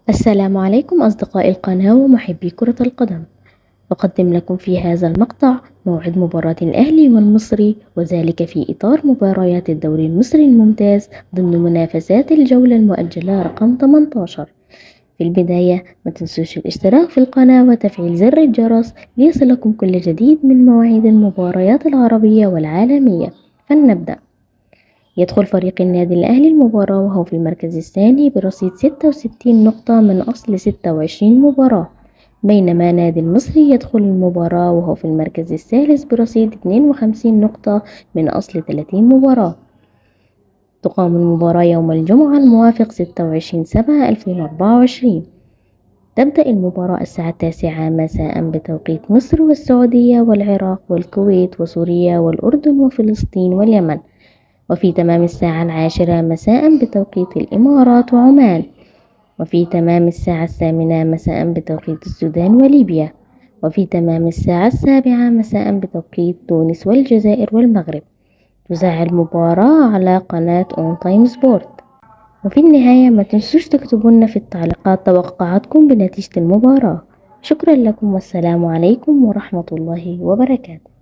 السلام عليكم أصدقاء القناة ومحبي كرة القدم. أقدم لكم في هذا المقطع موعد مباراة الأهلي والمصري، وذلك في إطار مباريات الدوري المصري الممتاز ضمن منافسات الجولة المؤجلة رقم 18. في البداية ما تنسوش الاشتراك في القناة وتفعيل زر الجرس ليصلكم كل جديد من مواعيد المباريات العربية والعالمية. فلنبدأ. يدخل فريق النادي الأهلي المباراة وهو في المركز الثاني برصيد 66 نقطة من أصل 26 مباراة، بينما نادي المصري يدخل المباراة وهو في المركز الثالث برصيد 52 نقطة من أصل 30 مباراة. تقام المباراة يوم الجمعة الموافق 26/7/2024. تبدأ المباراة الساعة 9 مساء بتوقيت مصر والسعودية والعراق والكويت وسوريا والأردن وفلسطين واليمن، وفي تمام الساعة 10 مساء بتوقيت الإمارات وعمان، وفي تمام الساعة 8 مساء بتوقيت السودان وليبيا، وفي تمام الساعة 7 مساء بتوقيت تونس والجزائر والمغرب. تذاع المباراة على قناة ON Time Sport. وفي النهاية ما تنسوش تكتبوا لنا في التعليقات توقعاتكم بنتيجة المباراة. شكرا لكم والسلام عليكم ورحمة الله وبركاته.